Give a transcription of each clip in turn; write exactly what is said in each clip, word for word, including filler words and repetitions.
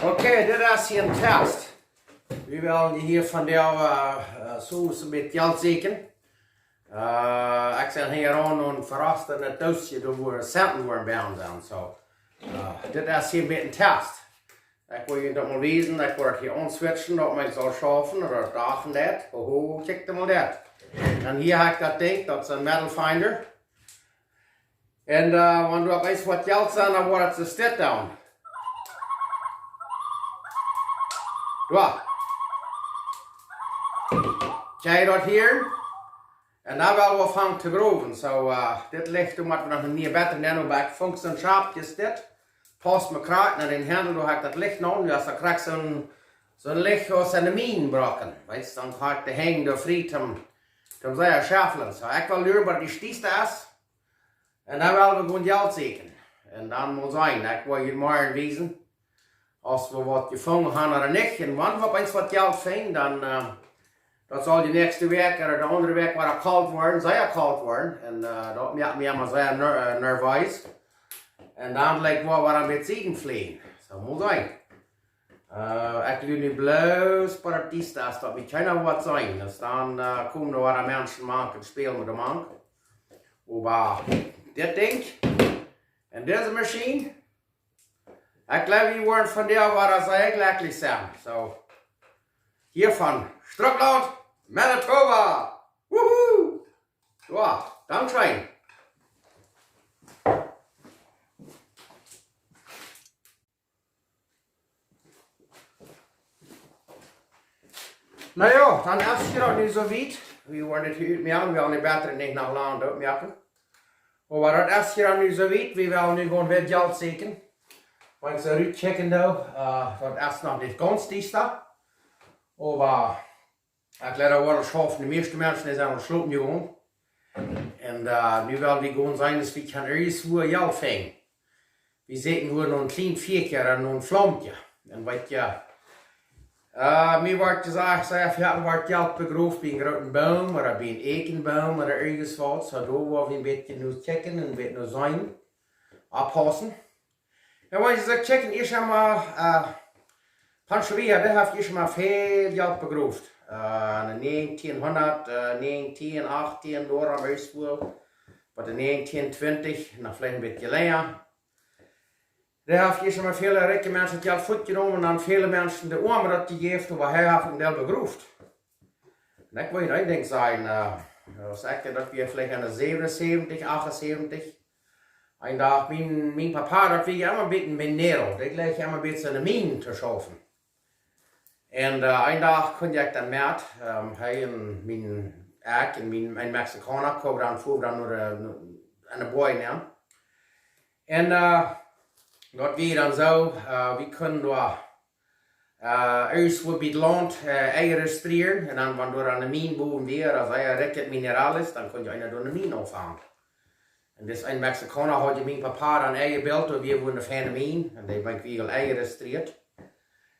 Okay, dit es hia een Test. Wie wellen hia von de, äh, äh, Soos een bät Jelt sieekjen. Äh, ekj sie hia aun een verrostnet Doosje, doa wua Centen woaren bie sennen. So, äh, dit es hia een bät een Test. Ekj well junt daut mol wiesen, ekj woa hia aunswitchen, daut mien saul schaufen, ooda daut daut daut. Oho, kjikj mol daut. Un hia hab ekj daut Dinkj, daut es een Metal Finder. Un, äh, wan du opp eemol waut Jelt sitst, dan woat et soo stell doonen. Doa. Kjikj daut hia. Un dan woa wie aunfangen to groawen. So, äh, dit Licht, doa mott wie noch een bät bäta nämen, oba ekj funk soon Schapkje dit. Paust mie krakjt no dän Haundel, doa hab ekj daut Licht noch. Doa es krakjt soon, soon Licht aus aun de Mien brucken. Weetst, dan kaun ekj de Henj doa frie toom, toom sea schaufeln. So, ekj well luren, waut de Stichst es. Un dan well wie gewoen Jelt sieekjen. Un dan mott sennen, ekj woa junt morjen wiesen, aus wie waut jefungen haben ooda nich. Un wan wie opp eemol waut Jelt finjen, dan, äh, daut saul de näakjste Wäakj ooda de aundre Wäakj wada kolt woaren, sea kolt woaren. Un, äh, daut moakt mie emma sea ner-, äh, nerwees. Un dan jlikj woa wie een bät Sieden flieen. So mott sennen. Äh, ekj lua nu bloos bie daut Diesta, daut mie kjeena waut seenen. Dan, äh, komen doa wada Menschen mank un spälen met de Mank. Oba dit Dinkj un dise Maschien, ekj jleew, wie woaren von dee wada sea jlekjlich sennen. So, hia von Strucklaunt, Manitoba. Wuhu! Joa, dankscheen. Na jo, dan es et hia nu soo wiet. Wie woaren dit hia utmoaken, wie wellen de Batterie nich noch lang utmoaken. Oba daut es hia nu soo wiet, wie wellen nu gewoen wada Jelt sieekjen. Wan ekj soo rutkjikjen doo, äh, daut es noch nich gaunz diesta. Oba ekj leew daut woll schaufen, de mieeschte Menschen, dee sent aul schlopen jegonen. Un, äh, nu well wie gewoen seenen, daut wie kjennen irjentwua Jelt finjen. Wie sitten wua noch een kjlien Fieekje un noch een Flaumkje. Un weetst, äh, mie woat jesajcht, see, wie haben woat Jelt begroft bie een grooten Boom ooda bie een Eekjenboom ooda irjentwaut. So, doa woa wie een bät no kjikjen un een bät no seenen. Oppaussen. Jo, wan jie soo kjikjen, ieescht emol, äh, Pancho Villa, dee haft ieescht emol väl Jelt begroft. Äh, en de näajentienhundat, äh, näajentien, achtien, doa aum Huus woll. Waut en näajentien twintich, noch veleicht een bät lenja. Dee haft ieescht emol väle rikje Menschen daut Jelt fuatjenomen un aun väle Menschen, de Oame, daut jejäft, oba hee haft een Deel begroft. Un ekj well een Dinkj sajen, äh, aus ekj, daut wia veleicht aun de säwenunsäwentich, achtunsäwentich. Een Dach, mien, mien Papa, daut wia emma een bät een Minero, dee jlikjt emma een bät aun de Mien to schaufen. Un, äh, een Dach kunn ekj dan met, ähm, hee un mien, ekj un mien, een Mexikauna, kome dan, fuaren dan no de, no, aun de Boaj nenn. Un, äh, daut wia dan soo, äh, wie kunnen doa äh, ieescht wua bie daut Launt, äh, Eia registrieren. Un dan, wan doa aun de Mien bowen wia, aus Eia rikjet Minerales, dan kunn je eena doa ne Mien aunfangen. Un dis een Mexikauna haud je mien Papa dan enjebilt, doa wia wua ne feine Mien. Un dee wia wada Eia registriert.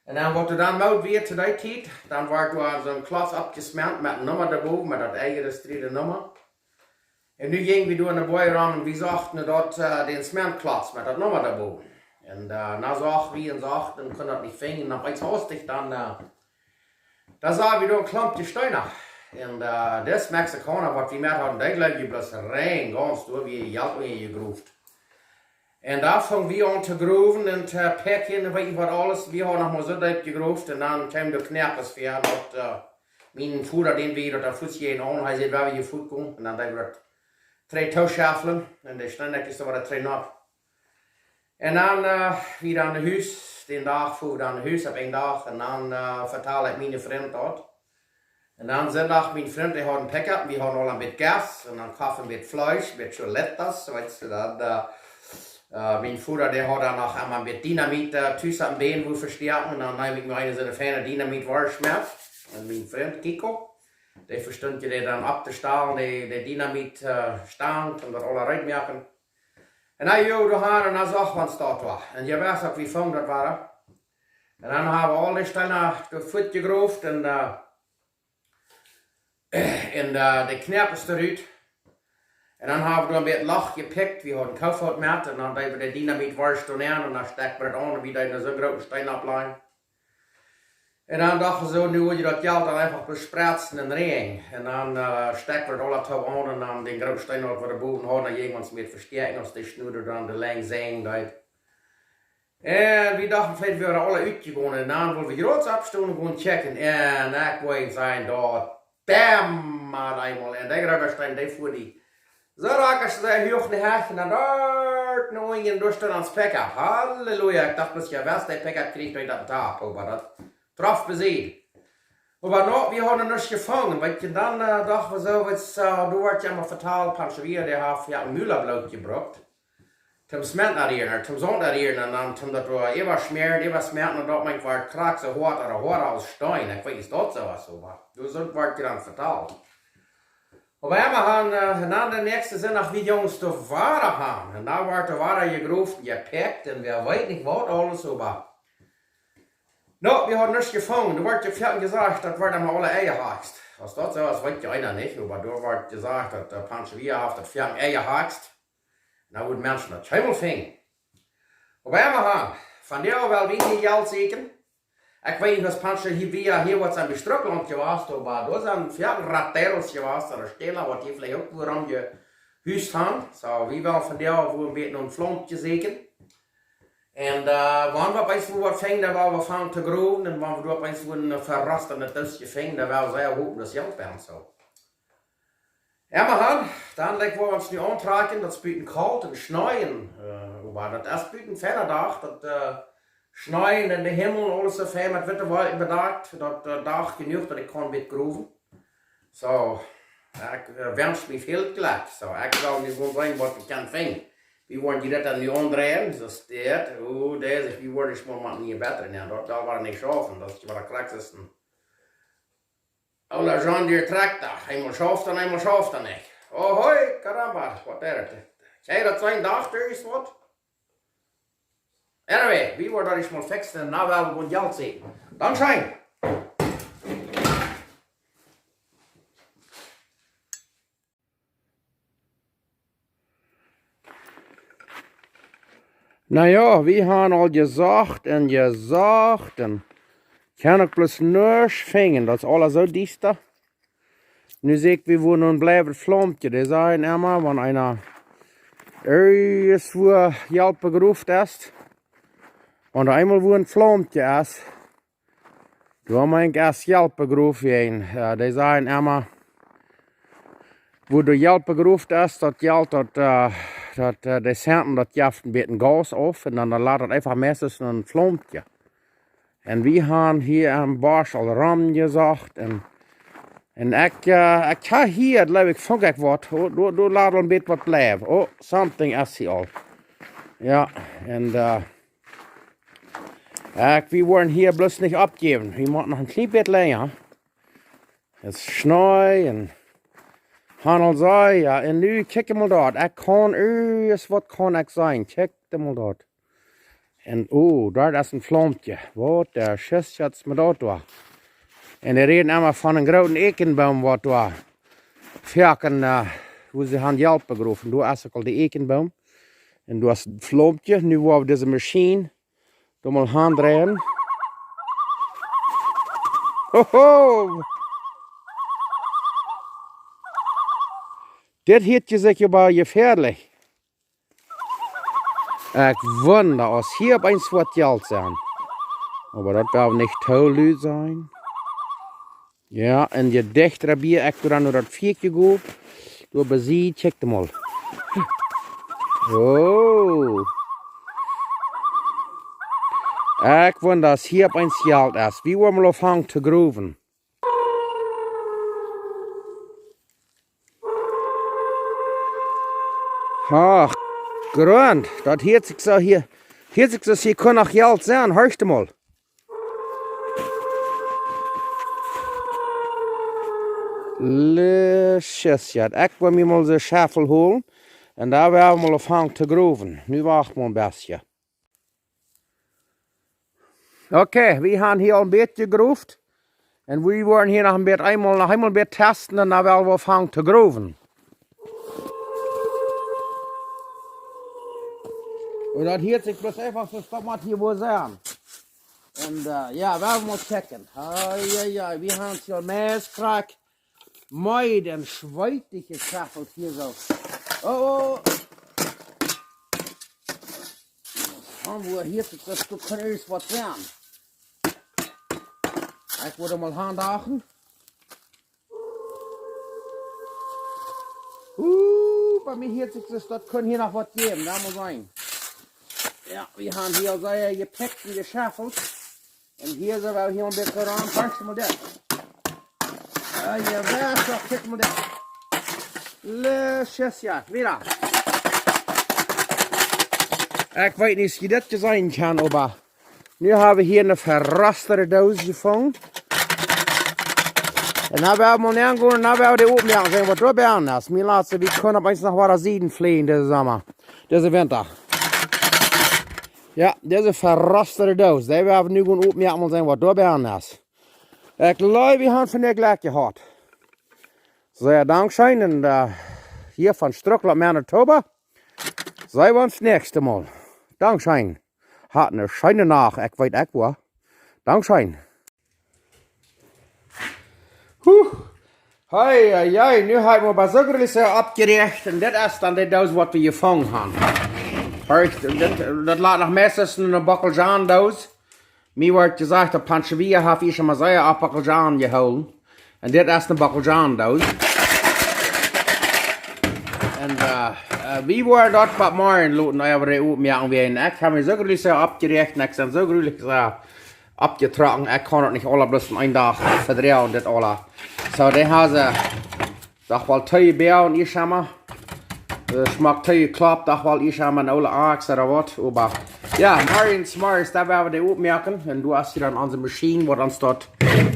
Un dan, waut doa dan moot wia to dee Tiet, dan wort doa soon Klotz oppjesment met ne Numma doabowen, met daut Eia registrierte Numma. Un nu jinjen wie doa enne Boaj rom un wie sochten daut, äh, dän Smentklotz met daut Numma doabowen. Un, äh, dan socht wie un sochten un kunnen daut nich finjen. Un opp eemol haustich dan, äh, dan sagen wie doa een Klomp Steena. Un, äh, dis Mexikauna, waut wie met hauden, dee jleewd je bloos rein gaunz doa, wia Jelt unjajegroft. Un dan fungen wie aun to growen un to pekjen un weetst waut aules. Wie hauden noch mau soo deep jegroft un dan kjeem de Kjnepes wieda, daut, äh, mien Voda, dän wia daut dan fuaz jäajen aun, hee säd, wie wellen hia fuaz gonen. Un dan deed wie daut trigj tooschaufeln un de Steenekjes doa wada trigj nopp. Un dan, äh, wie dan no Hus, dän Dach fuaren wie dan no Hus opp een Dach. Un dan, äh, vetald ekj mienen Frint daut. Un dan Sindach, mien Frint, dee haud een Pickup, wie hauden aul een bät Gas, un dan koft wie een bät Fleesch, een bät Chuletas, weetst du, dan, äh, äh, mien Voda, dee haud dan noch emol een bät Dynamit, äh, tus aum Bän wua vestoaken, un dan neem ekj mie eene soone feine Dynamitworscht met, un mien Frint Kiko, dee vestunt je dee dan opptostalen, dee, dee Dynamit, äh, Stangen, om daut aula reed moaken. Un dan, jo, doa han, un dan socht wie ons daut doa. Un jie weeten uk, woo funk daut wia. Un dan haben wie aul de Steena doa fuaz jegroft un, äh, un, äh, de Kjnepes doarut. Un dan hab wie doa een bät Loch jepikjt, wie hauden Kofoot met, un dan deed wie de Dynamit wada doa nenn, un dan stekjt wie daut aun, un wie deeden soon grooten Steen oppläajen. Un dan docht wie soo, nu wudd je daut Jelt dan eefach bespretzen en Räajen. Un dan, äh, stekjt wie daut aula toop aun, un dan dän grooten Steen, waut wie doa bowen hauden, dan jinkj wie met vestäakjen, aus dee Schnoda dan de Lenj sennen deed. Un wie dochten, veleicht wieren aule utjegonen. Un dan wullen wie jrod oppstonen un gonen checken. Un ekj wull sajen, doa, bam, met eemol. Un dee groota Steen, dee fua dee soo rakesch, soo huach, ne Hecht, un dan doa, no unjen, doa stunt ons Pickup. Halleluja, ekj docht, bloos, jo, waut dee Pickup kjricht, daut daut Top, oba daut trof besied. Oba no, wie hauden nuscht jefungen, weetst, un dan, äh, docht wie soo, weetst, äh, doa woat je emma vetalt, Pancho Villa, dee haft je een Mulabloot jebrukt. Toom Sement narieren, toom Saunt narieren, un dan toom daut doa äwaschmäaren, äwasmeeten, un daut meent, woat krakjt soo hoat ooda hoada aus Steen. Ekj weet nich, es daut soo waut, oba doa soo woat je dan vetalt. Oba emma han, äh, un dan dän näakjsten Sindach, wie Junges doa wada han. Un dan woat doa wada jegroft, jepikjt, un wäa weet nich waut aules, oba no, wie hauden nuscht jefungen. Doa woat je väl jesajcht, daut woat emma aula enjehakjst. Aus daut soo es, weet je eena nich, oba doa woat jesajcht, daut, äh, Pancho Villa haft daut väl enjehakjst. Nu woaren Menschen daut kjeenmol finjen. Oba emma han, vondoag well wie hia Jelt sieekjen. Ekj weet nich, aus Pancho Villa hia, hia woat sien Bestruklaunt jewast, oba doa sent väl Rateros jewast, ooda Stäla, waut hia veleicht uk wuarom jehust han. Soo, wie wellen vondoag wua een bät een Flaumkje sieekjen. Un, äh, wan wie opp eent wua waut finjen, dan well wie aunfangen to growen. Un wan wie doa opp eent wua een, äh, verostenet Doosje finjen, dan well wie sea hopen, daut Jelt bie ons soo. Jo, mau han, dan, like, woa wie ons nu auntrakjen, daut es buten kolt un schneien, äh, oba daut es buten feina Dach, daut, äh, schneien un de Himmel, aules soo fein met witte Wolkjen bedakjt, daut, äh, Dach jenuach, daut ekj kaun een bät growen. Soo, ekj, äh, wensch mie väl Jlekj. Soo, ekj well nu gonen seenen, waut ekj kaun finjen. Wie woaren hia daut dan nu aundreien, soo steit, oh, dise, wie woaren nich mol met mie bätren, jo, daut well wie nich schaufen, daut es waut de Krux es. Oola John Deere Trakjta, eemol schauft hee, eemol schauft hee nich. Oh hoi, caramba, waut es daut? Kjikj, daut sent Dach, doa es waut. Anyway, wie woaren daut ieescht mol fixen un dan well wie gonen Jelt sieekjen. Dan scheen. Na jo, wie han aul jesocht un jesocht un kjennen uk bloos nuscht finjen. Daut es aules soo diesta. Nu see ekj, wie woaren nu een bliewendet Flaumkje. Dee sajen emma, wan eena irjentwua Jelt begroft es, wan doa eemol wua een Flaumkje es, doa meen ekj es Jelt begroft jeseenen. Jo, dee sajen emma, wua doa Jelt begroft es, daut Jelt, daut, äh, daut, äh, dee Senten, daut jeft een bät Gas auf un dan, dan lat daut eefach meistens een Flaumkje. Un wie han hia aum Bosch aul romjesocht un, un ekj, äh, ekj ha hia, jleew ekj, funk ekj waut. Oh, doa, doa lat aul een bät waut bliewen. Oh, something es hia aul. Jo, un, äh, ekj, wie woaren hia bloos nich oppjäwen. Wie motten noch een kjlien bät lenja. Daut es Schnee un han aul soo, jo, un nu kjikj mol doa. Ekj kaun irjentwaut kaun ekj seenen. Kjikj mol doa. Un, oh, doa es een Flaumkje. Waut de Schiss jeit met daut doa. Un dee räden emma von een grooten Eekjenboom, waut doa foaken, äh, wua see han Jelt begroft. Doa es uk aul de Eekjenboom. Un doa es een Flaumkje. Nu woa wie dise Maschien doa mol aundreien. Hoho! Dit hieet sikj oba jefäadlich. Ekj wunda, aus hia opp eent woat Jelt sennen. Oba daut woat nich too lud sennen. Jo, un je dichta bie ekj dan no daut Fia go, doa bie see, kjikj mol. Oh. Ekj wunda, aus hia opp eent Jelt es. Wie woaren mol aunfangen to growen. Ach, Grunt, daut hieet sikj soo hia, hieet sikj soo, hia kaun noch Jelt sennen, horch mol. Lissches, jo, ekj woa mie mol de Schaufel holen un dan woa wie mol aunfangen to growen. Nu wacht mol een bät. Okay, wie han hia aul een bät jegroft. Un wie woaren hia noch een bät, eemol, noch eemol een bät testen un dan woa wie aunfangen to growen. Un daut hieet sikj bloos eefach soo, daut mott hia woll sennen. Un, äh, jo, wie woaren mol checken. Ai, ai, ai, wie haben hia meist krakjt meed un schweetich jeschauft hia soo. Oh, oh. Dan woa hia sikj daut, daut kaun ieescht waut sennen. Ekj woa mol aundoagen. Uh, bie mie hieet sikj daut, daut kaun hia noch waut jäwen, daut mott sennen. Jo, wie haben hia aul sea jepikjt un jeschauft. Un hia sent wie hia een bät ran, kjikj mol dit. Jo, hia, waut, kjikj mol dit. Letztes Joa, mira. Ekj weet nich, aus jie dit seenen kjennen, oba nu haben wie hia eene verrostade Doos jefungen. Un nu woa wie mol nengonen, nu woa wie dee opmoaken, seenen waut doa bennen es. Mie lat see, wie kjennen opp eemol noch waut Sieden fleajen disen Somma, disen Winta. Jo, dise verrostade Doos, dee woa wie nu gonen opmoaken, seenen waut doa bennen es. Ekj jleew, wie haben vondoag Jlekj jehaut. Soo, jo, dankscheen. Un, äh, hia von Strucklaunt, Manitoba. Seenen wie ons näakjste Mol. Dankscheen. Hat eene scheene Nacht. Ekj weet, ekj woa. Dankscheen. Huh. Hei, hei, hei. Nu hab ekj mie bie soo jreslich oppjeräacht. Un dit es dan de Doos, waut wie jefungen haben. Horcht, un dit, daut lat noch meist aus eene Bockeljonen-Doos. Mie woat jesajcht, daut Pancho Villa haft hia schon mol sea oft Bockeljonen jehoolen. Un dit es eene Bockeljonen-Doos. Un, äh, äh, wie woaren daut waut morjen loten, äwa dee opmoaken woaren. Ekj hab mie soo jreslich oppjeräacht un ekj sie soo jreslich, äh, oppjetrocken. Ekj kaun daut nich aula bloos en eenen Dach vedroagen, dit aula. Soo, dee haben see doch woll twee Bäa un ieescht emol. Äh, schmock twee jekloppt, doch woll ieescht emol een oola Oks ooda waut. Oba jo, morjen, morjen, doa woa wie dee opmoaken. Un du hast hia dan onse Maschien, waut ons doa.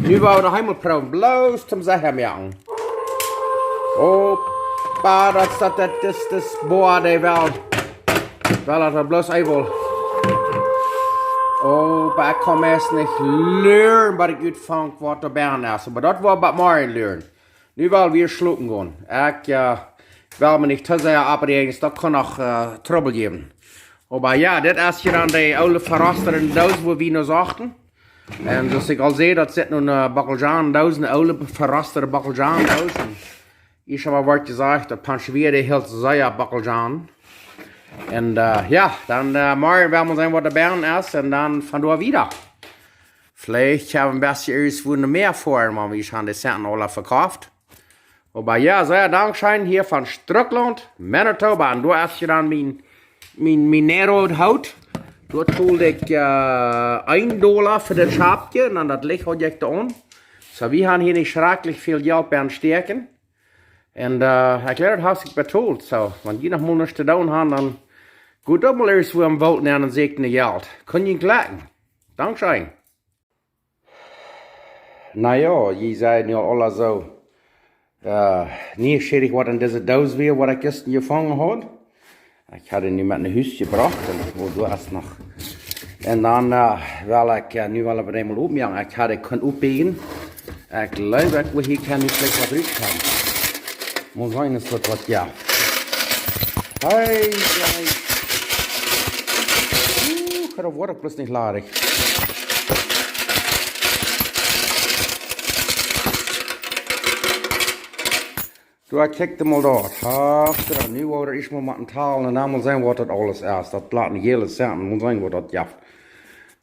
Nu woa wie dee eemol proowen, bloos toom secha moaken. Oba daut, daut, daut es, daut es, boah, dee well. Well, daut bloos eewol. Oba ekj kaun meist nich luaren, waut ekj utfunk, waut doa bennen es. Oba daut woa wie bie morjen luaren. Nu woa wie schlopen gonen. Ekj, äh, well mie nich too sea oppräajen, daut kaun noch, äh, Trubbel jäwen. Oba jo, dit es hia dan dee oole verrostade Doos, wua wie no sochten. Un soo aus ekj aul säd, daut es nu eene Bockeljonen-Doos, eene oole verrostade Bockeljonen-Doos. Un hia es oba woat jesajcht, daut Pancho Villa, dee hilt sea Bockeljonen. Un, äh, jo, dan, äh, morjen woa wie mol seenen, waut doa bennen es, un dan von doa wieda. Veleicht kjenn wie een bät irjentwua noch mea foaren, wan wie haben dee Sachen aula vekoft. Oba jo, sea dankscheen hia von Strucklaunt, Manitoba. Un doa es hia dan mien, mien, mien Nero-Hoot. Doa told ekj, äh, een Dolla fa daut Schapkje un dan daut Licht haud ekj doa aun. Soo, wie haben hia nich schrakjlich väl Jelt bie stoaken. Un, äh, ekj jleew, daut haft sikj betolt. Soo, wan jie noch mol nuscht to doonen haben, dan goot uk mol irjentwua em Woolt nenn un sieekjt no Jelt. Kaun jie jlikj. Dankscheen. Na jo, jie sent nu aul aula soo, äh, nieschierich, waut en dise Doos wia, waut ekj jistren jefungen haud. Ekj haud dee nu met no Hus jebrocht un, oh, doa es noch. Un dan, äh, well ekj, äh, nu well ekj dee mol opmoaken. Ekj haud dee kunt opbieejen. Ekj jleew, ekj woa hia kjeen Fleesch waut rut haben. Mott sennen, es daut waut, jo. Hei, hei. Uh, daut woat uk bloos nich ladich. Doa kjikj mol doa. Hast du daut nu, woa wie ieescht mol met een Taul un dan mol seenen, waut daut aules es. Daut lat nich hia sennen, mol seenen, waut daut jeft.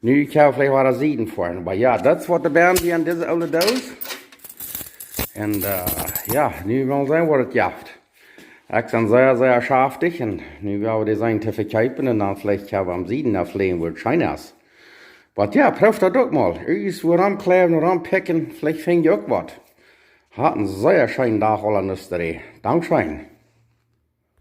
Nu, ekj hab veleicht waut Sieden foaren, oba jo, daut es waut doa bennen wia en dise oole Doos. Un, äh, jo, nu mol seenen, waut daut jeft. Ekj sie sea, sea schaftich un nu woa wie dee seenen to vekjeepen un dan veleicht kjenn wie aum Sieden aufläajen, wua daut scheen es. Oba jo, proow daut uk mol. Irjentwua romkjleewen, rompikjen, veleicht finj jie uk waut. Hat een sea scheenen Dach, aula nuscht. Dankscheen.